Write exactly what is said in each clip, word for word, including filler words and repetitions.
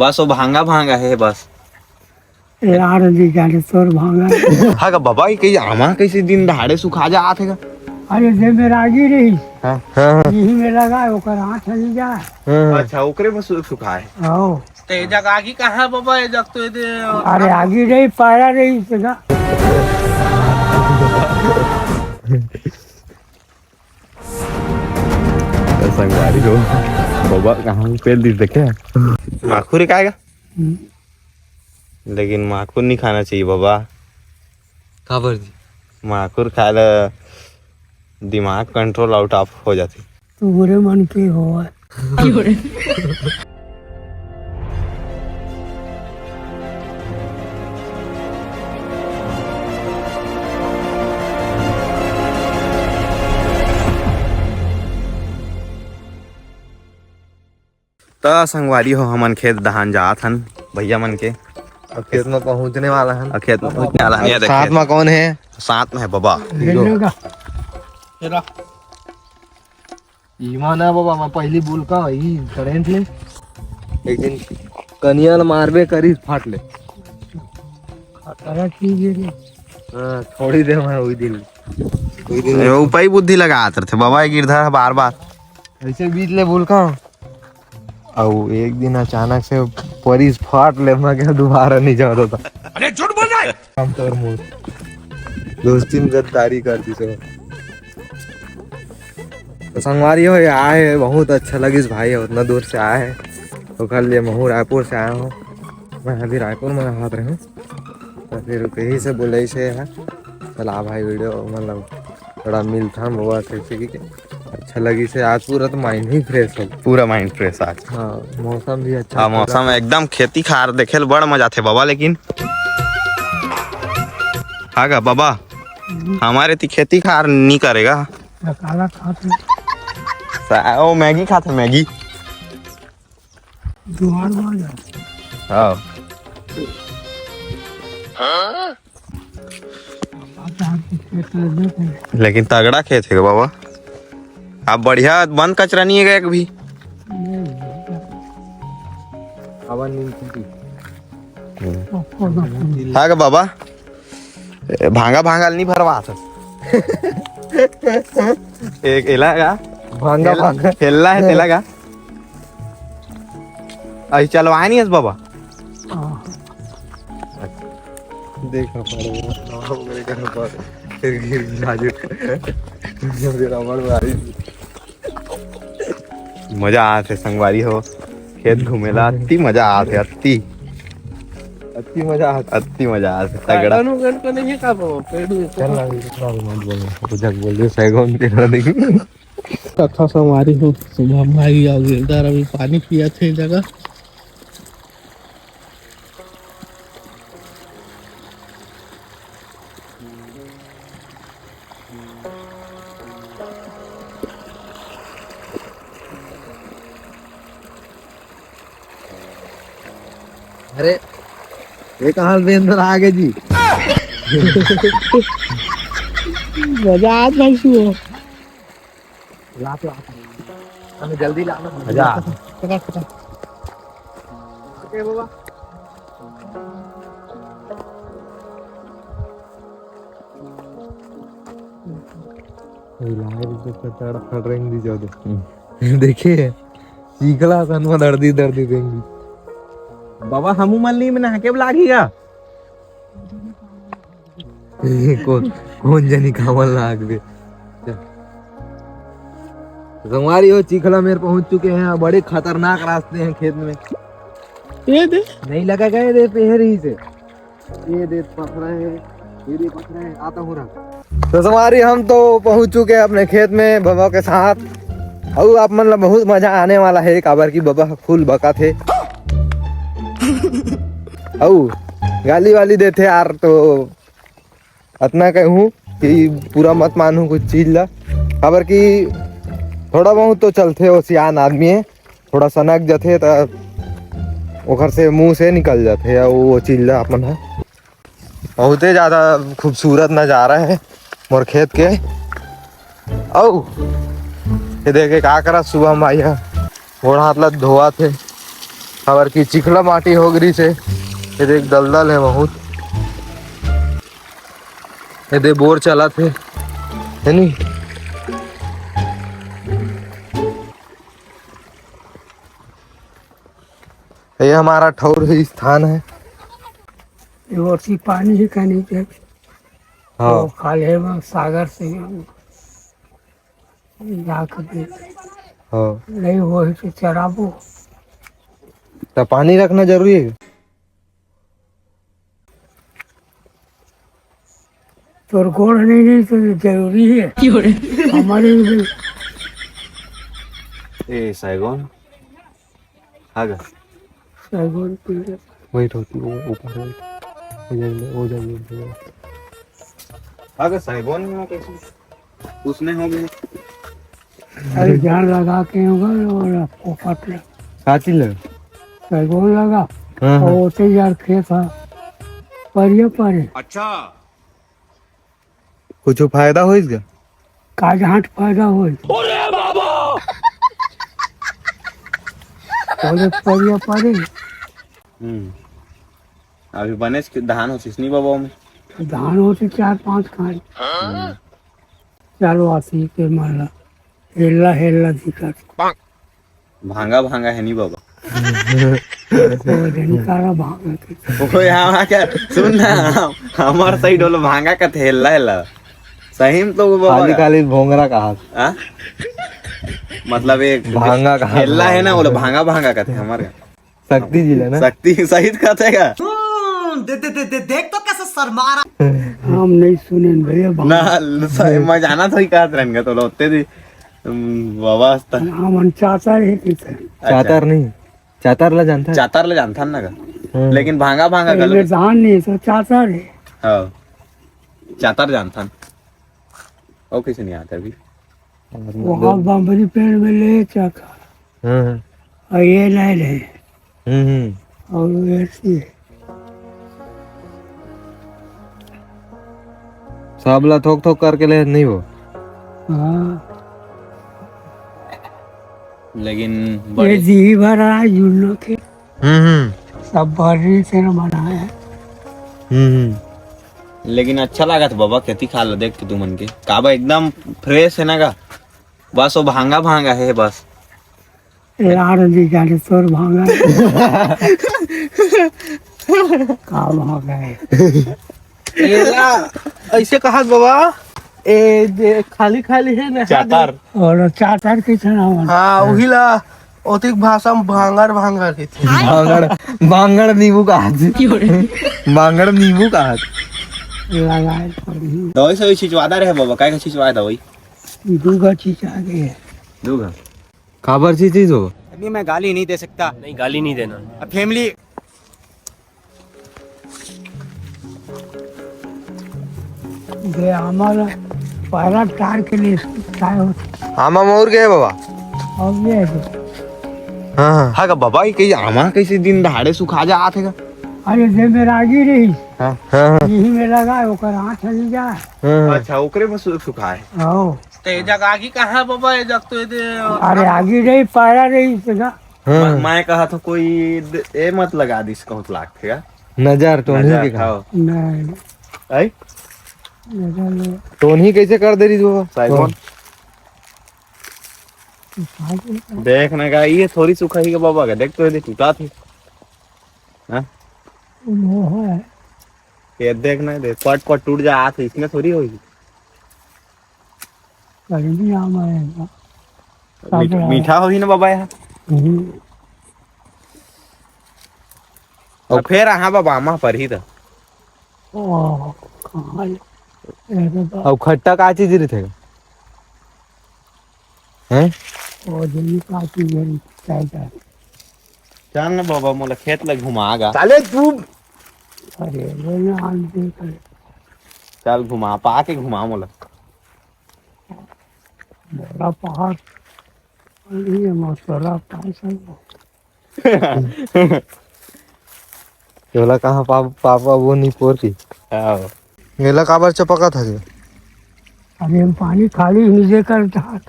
बस वो भांगा भांगा हे बस। यार जी जाने तोर भांगा। हाँ का बाबा, ये कहीं आमा कैसे दिन दहाड़े सुखा जात हे का? अरे जे मेरा आगी रही, हाँ। हाँ, हाँ। यही में लगा, ओकर हाथ हली जा। हाँ, हाँ। अच्छा, ओकरे में सु-, सुखाए। आओ। तो ये जगह आगी कहाँ है बाबा? ये जग तो ये दे-, अरे आगी रही, पारा रही, इसे का? संगवारी हो, बाबा कहाँ पेल दिस देखे? माखुर का आएगा? हम्म। लेकिन माखुर नहीं खाना चाहिए बाबा। काबर जी? माखुर खाए ले दिमाग control out of हो जाथे। तो बुरे मन के हो। त संगवारी हो, हमन खेत दहान जात हन भैया मन के। अब खेत में पहुंचने वाला हन। अब खेत में पहुंचने वाला हन। ये अब देख साथ खेत। में कौन है? साथ में है बाबा। हीरो। हीरो का? तेरा। ईमा ना बाबा, मैं पहली बोल का, ई करंट ले। एक दिन कनिया ल मारबे करी, फाट ले। खतरा चीज है रे। हाँ, छोड़ी दे मैं वही दिन। वही दिन। ए, उपाय बुद्धि लगात रथे बाबा, ये गिरधर बार बार। ऐसे बीच ले बोल का। अउ एक दिन अचानक से परिस फाट ले, मैं क्या दोबारा नहीं जाता था। अरे झूठ बोल रहा है। हम तोर मुंह। दोस्ती में गद्दारी कर दी सब। तो संगवारी हो, ये आए हे, बहुत अच्छा लगिस भाई, उतना दूर से आए हे। ओकर लिए महू रायपुर से आया हूँ, मैं अभी रायपुर में रहत रहूँ, तो फिर यही से बोले से है। चला भाई, वीडियो मतलब थोड़ा मिलता हम बाबा से, से कि अच्छा लगिस हे आज, पूरा तो माइंड ही फ्रेश हो। पूरा माइंड फ्रेश आज। हाँ, मौसम भी अच्छा हाँ, थोड़ा। मौसम एकदम खेती खार देखे ल बड़ मजा आथे बाबा, लेकिन हाँ गा बाबा, हमारे ती खेती खार नी करेगा। काला खात है। सा-, ओ मैगी खात है, मैगी। जुआर मार जा। हाँ। लेकिन तगड़ा खेत है बाबा। अब बढ़िया बंद कचरा नहीं है एक भी। हवा नहीं। हाँ गा बाबा, ए, भांगा भांगा ल नहीं भरवा था। एक एला गा। भांगा हेल-, भांगा। हेलना है तेला गा। अभी चलवाए नहीं हस बाबा। देखा पड़ेगा। फिर गिर गिरा जो। फिर रबड़ मारी। मजा आथे संगवारी हो, खेत घूमेला अति मजा आथे, अति। अति मजा आथे। अति मजा आथे, तगड़ा। सैगन उगन तो नहीं है का वो? पेड़ में से चल ना, इतना भी मत बोल, तो जब बोल दियो सैगन तेरा देखी। कथा संगवारी हो, शुभम भाई अउ गिरधर अभी पानी पिया थे जगह। अरे, ये कहाँ बेंदर आ गए जी? मजा आ भाई सुओ। लात, लात। अरे जल्दी ला ना। मजा आ। पकड़, पकड़। ओके बाबा। लाए तो तड़फड़ रेंग दी जादू। देखे, चीखला सन में दर्दी दर्दी रेंग दी। बाबा, हमू मन ली में नहाके लागही गा। कौन, कौन जनी कामल ना आगबे। संगवारी हो, चीखला मेर पहुंच चुके हैं। बड़े खतरनाक रास्ते हैं खेत में। ये दे। नहीं लगा गए रे पेहर ही से। ये दे पथरा है, ये दे पथरा है, आता हूँ रहा। तो संगवारी, हम तो पहुंच चुके हैं अपने खेत में बाबा के साथ। अउ आप मन ला बहुत मजा आने वाला है, काबर की बाबा फुल बका थे। अउ गाली वाली देथे यार, तो अतना कहूँ कि पूरा मत मानहू कुछ चीज ला, काबर कि थोड़ा बहुत तो चलथे, वो सियान आदमी है, थोड़ा सनक जथे त ओकर से मुंह से निकल जथे, अउ वो चीज ला अपन ह बहुते ज्यादा खूबसूरत नजारा है मोर खेत के। अउ ये देखे का करा, सुबह माई ह गोड़ हाथ ला धोवत हे। काबर कि चिखला माटी हो गिस हे, ये देख दलदल हे बहुत। ये दे बोर चलत हे, हे नी? ये हमारा ठौर हे, स्थान हे। ये ओती पानी हे कनी के। हाँ। वो काले में सागर से जाके दे। हाँ। नहीं होही तो चराबो। तो पानी रखना जरूरी हे। तोर गोड़ नहीं, नहीं तो जरूरी हे। हमारे भी। ए, सैगोन। आगा। सैगोन पीले। Wait होती, वो ऊपर wait। हो जाएंगे, हो जाएंगे। आगा, सैगोन में कैसे? उसने हो गए। अरे, ध्यान लगा के होगा और आपको पट ले। साथी ले। सैगोन लगा। हाँ, हाँ। और ओते यार खेत हे। परिया परे। अच्छा। कुछ फायदा होइस गा? का जांट फायदा होइस? अरे बाबा! बोले परिया परे। हम्म। अभी बनेच के धान होतिस नी बाबा में। धान होतिस चार पांच खान। हम्म। चलो आती के माला। हेल्ला हेल्ला दिखत। भांगा भांगा हे नी बाबा। ओ जनी काला भांगा के। ओ यहाँ क्या? सुन ना, हम-, हमार side वाला भांगा कथे हेल्ला हेल्ला। सही में तो वो बाबा खाली का। खाली भोंगरा कहा। हाँ? मतलब एक भांगा कहा हेल्ला हे ना, भांगा। बोले भांगा भांगा कथे हमारे। शक्ति जिला ना? शक्ति सहित कथे का? हम्म, दे, दे, दे, दे, देख तो कैसे शर्मा रहा। हम नहीं सुने भैया, भांगा। ना, स-, मैं जाना था ही कहा रहन का, तो लोते दी। हम्म, बाबा, हस्ता। हमन चातर हे किसे? अच्छा। चातर नहीं, चातर ला जानता है? चातर ला जानता ना का? हम्म। लेकिन भांगा, भांगा एमे गलत। धान नहीं, तो चातर हे। हाँ। चातर जानता। ओ, कैसे नहीं आता अभी? वो हाँ, बम्बरी पेड़ में ले चाका। हाँ, हाँ। और ये नहीं रहे। हम्म, हम्म। और वो ऐसी है। सबला थोक थोक करके ले नहीं हो। हाँ। लेकिन ये बड़े जी भरा है जुन्नो के। हम्म, हम्म। सब भर्री से न बनाए हैं। हम्म, हम्म। लेकिन अच्छा लागत बाबा, खेती खार ल देख के तुमन के। काबर एकदम fresh हे ना गा। बस वो भांगा भांगा हे बस। यार जी जाने तोर भांगा। का भांगा हे? एला ऐसे कहत बाबा, ए जे खाली खाली हे ना, चातर। और चातर के छना मन। हाँ, उही ला ओतिक भाषा में भांगर भांगर कहिथे। भांगर, भांगर नींबू का हाथ। भांगर नींबू का हाथ। लगाए पड़ी। दवाई सवाई छिंचवादा रहे बाबा, काय का छिंचवाए दवाई? दू गा छिंचा गे। दू गा। काबर छिंचिस हो? अभी मैं गाली नहीं दे सकता। नहीं, गाली नहीं देना। अब family दे आमा ला पैरा टार के लिए काय होथे? आमा मौर गे बाबा। अब ये है। हाँ, हाँ। हाँ गा बाबा, ये कही आमा कैसे दिन दहाड़े सुखा जात हे गा? अरे, जे में रागी रही, हाँ। हाँ, हाँ। यही में लगा, ओकर हाथ चली जा। हाँ, हाँ। अच्छा, ओकरे में सु-, सुखाए। आओ। ते जगह की कहाँ बाबा, ये जग तो ये दे-, अरे, आगी रही, पैरा रही, इस जगह। हाँ। मैं, मैं कहा था कोई द-, ए मत लगा दिस, कहूत लागथे गा। नजर तो नहीं नजर दिखा। खाओ। नहीं। आई? नजर नहीं। तो नहीं कैसे कर दे रही बाबा? साइमन। तो साइमन। देख ना गा, ये थोड़ी सुखाही के बाबा का, देख तो ये टूटा थे। हाँ? वो है। ये देख ना, देख, पट पट टूट जा, हाथ इसमें थोड़ी होगी। कहीं भी आम आएगा। मीठ-, मीठा होही ना बाबा यहाँ? हम्म। अब फेर हाँ बाबा, आमा परही त। ओ, कहाँ है? अरे बाप। अब खट्टा का चीज रहिथे? हैं? ओ, जनी का चीज है, चाय का। चल ना बाबा, मोला खेत ला घुमा गा। साले तू। अरे, वो ना आन दे कर। चल घुमा, पा के घुमा मोला। मोला पहाड़। अरे, ये मौसरा पास है। तोला कहाँ पा-, पापा वो नहीं पोर की। हाँ। एला काबर चपका था के? अरे, हम पानी खाली नीचे कर जात।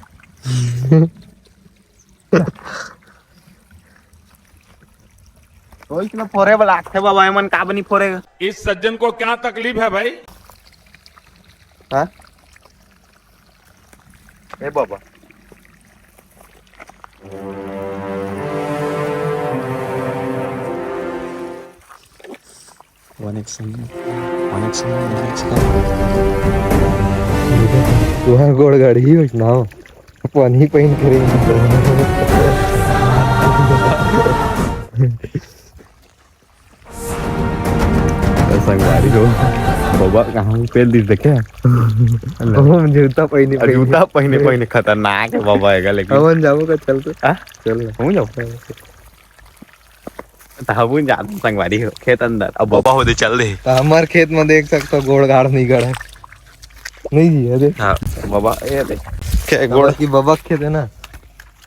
कोई इतना फोरे वाला आथे बाबा, एमन का बनी फोरे? इस सज्जन को क्या तकलीफ है भाई? हाँ? ए बाबा। One X, one X, one X। तुहार गोड़ गाड़ी ही ना हो, पानी पहन के रही। संगवारी हो, बाबा कहाँ पेल दिस देखे? हम जूता पहने, आ, जूता पहने, पहने खतरनाक है बाबा है, लेकिन हमन जाबो का, चल तो। हाँ? चल ना। हम जाबो। त हमन जात संगवारी हो खेत अंदर। अब बाबा हो दे चल दे। त हमर खेत में देख सकत हो गोड़ गाड़ नहीं गड़ा है। नहीं जी, ये देख। हाँ, बाबा, ये देख। के गोड़। बाबा की बाबा के खेत है ना,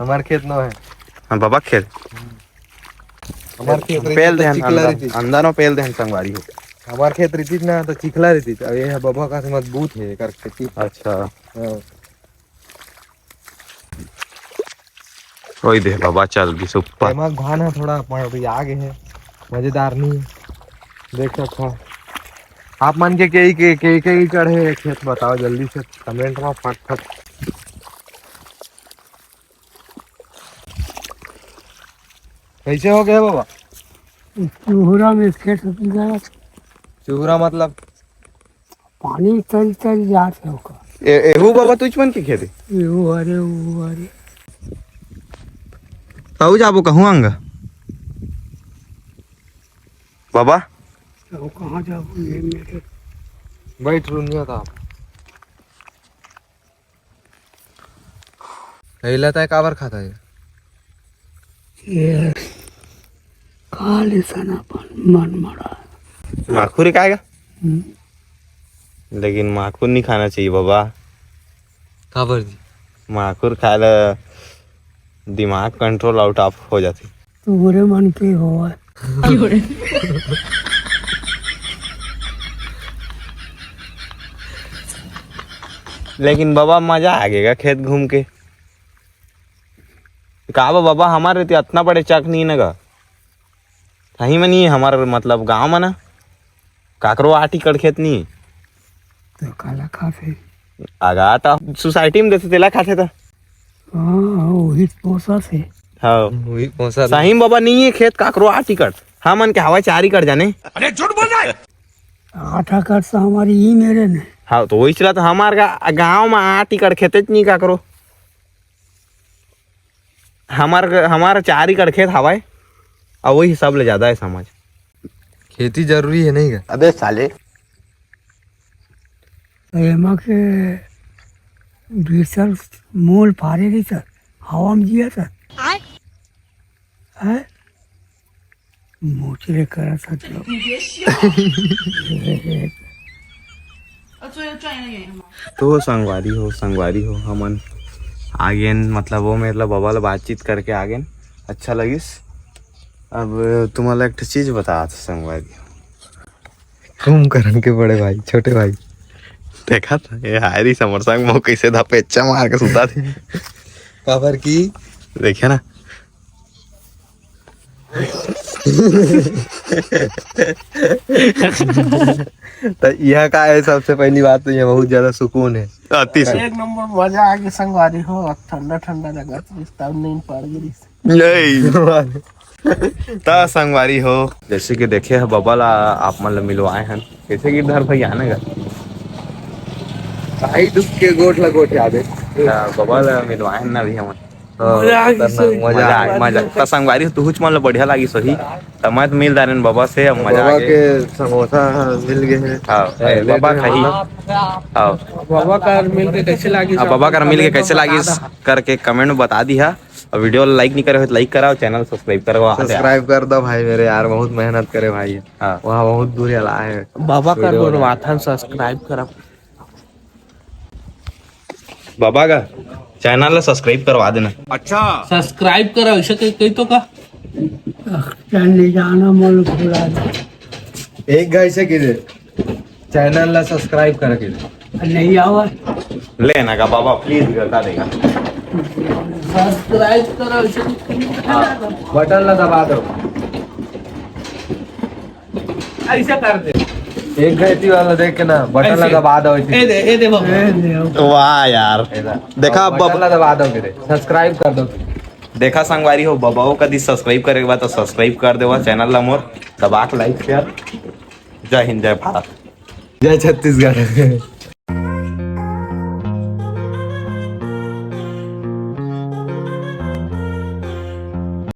हमार खेत नो है। हाँ, बाबा के खेत। हमार खेत रहितिस पेल त देहन चिखला अंदर, रहितिस। अंदर में पेल देहन संगवारी हो। हमार खेत रहितिस ना त चिखला रहितिस। अब ये है बाबा का से मजबूत है एकर खेती। अच्छा। हाँ। ओई दे बाबा चल दिस ऊपर। एमा धान ह थोड़ा पड़िया गे हे, मजेदार नहीं है। देख सकत हो। आप मन के के, के, के, के एकड़ है खेत बताओ जल्दी से comment में फट फट। कैसे हो गए बाबा? चूहरा में खेत गया। चूहरा मतलब? पानी चल चल जात है ओकर। ए-, एहू बाबा तुझ मन के खेत है? एहू हरे, ओहू हरे। ताऊ जाबो कहूँ आंगा? बाबा? तो कहाँ जाबो? ये मेरे बैठ रुनिया था। एला तय काबर खाता है? ये खा ले सन अपन मन मरा। माखुर खाएगा? हम्म। लेकिन माखुर नहीं खाना चाहिए बाबा। काबर जी? माखुर खाए ला दिमाग control out of हो जाती। तो बुरे मन के होवय। लेकिन बाबा मजा आ गया खेत घूम के। का बा बाबा, हमारे तो इतना बड़े चक नहीं न गा। सही में नहीं है हमार, मतलब, गाँव में ना काकरो आटी कड़ खेत नहीं। तो काला खाथे? आगा तो सोसाइटी में देथे, तेला खाथे तो। हाँ, हाँ, वही पोसा से। हाँ। वही पोसा से। सही में बाबा नहीं है खेत काकरो आटी कड़। हमन के हवा चारी कड़ जाने। अरे झूठ बोल रहा है। आठ एकड़ से हमारी ही मेरे ने। हाँ, तो वही चला तो हमार गा-, गाँव में आटी कड़ खेते नहीं काकरो। हमार, हमार चार एकड़ खेत हवय, अउ वही सबले ज्यादा है समझ। खेती जरूरी है नहीं का? अबे साले। एमा के बीसल मूल फारे रही सर, हवा में जिया सर। आय? हैं? मोचरे करत हस लोग। तो संगवारी हो, संगवारी हो, हमन आ गेन, मतलब वो मेर ला बबा ला बातचीत करके आ गेन, अच्छा लगिस। अब तुम्हारा एक ठो चीज बतात हँव संगवारी हो। कुंभकर्ण के बड़े भाई, छोटे भाई। देखा था ये हायरी समर संग मो कैसे धपेचा मार के सुता थे। काबर की? देखे ना, त इहाँ का है, सबसे पहली बात तो इहाँ बहुत ज्यादा सुकून है। अति सुकून। एक नंबर मजा आ गया संगवारी हो, अब ठंडा ठंडा लगा, तब नींद पड़ गई। यही। त संगवारी हो, जैसे कि देखे ह बबा ला, आप मन ला मिलवाए हन, कैसे गिरधर भैया आने का भाई दुख के गोठ ला गोठ याद है। त बबा ला मिलवाए हन ना अभी हमन। तो मजा आ गई खतरनाक, सही। मजा आ गई, मजा। त संगवारी हो, तुहुच मन ल बढ़िया लागिस होही। त मैं तो मिल दारेन बबा से, अब मजा आ बाबा गई। के समोसा मिल गए हैं। हाँ, ए, बाबा ले खाही। हाँ। बाबा कर मिल के कैसे लागिस? हाँ, बाबा कर मिल के कैसे लागिस करके comment में बता दिहा। और video ला like नहीं करे हो तो like करा और channel subscribe करवा दे। Subscribe कर दो भाई मेरे यार, बहुत मेहनत करे भाई। हाँ। वहाँ बहुत दूर चला है। बाबा कर video बोलवाथन subscribe करब। बाबा का channel ला subscribe करवा देना। अच्छा। Subscribe करा, ऐसे कही, कही तो का? चल नहीं जाना, मन भुला दे। एक घाई से गिरे, channel ला subscribe करके दे। नहीं आवा। लेना का बाबा, please, बता देगा। Subscribe करा, ऐसे कही। हाँ, button ला दबा दो। ऐसा कर दे। एक गलती वाला देख के ना बटन ला ऐसे। दबा दो। ए दे, ए दे बाबा। वाह यार। देखा बटन बब, ला दबा दो मेरे, सब्सक्राइब कर दो। देखा संगवारी हो, बबाओ कदी सब्सक्राइब करे के बाद तो सब्सक्राइब कर देवा चैनल ला मोर, दबा के लाइक शेयर। जय हिंद, जय भारत। जय छत्तीसगढ़।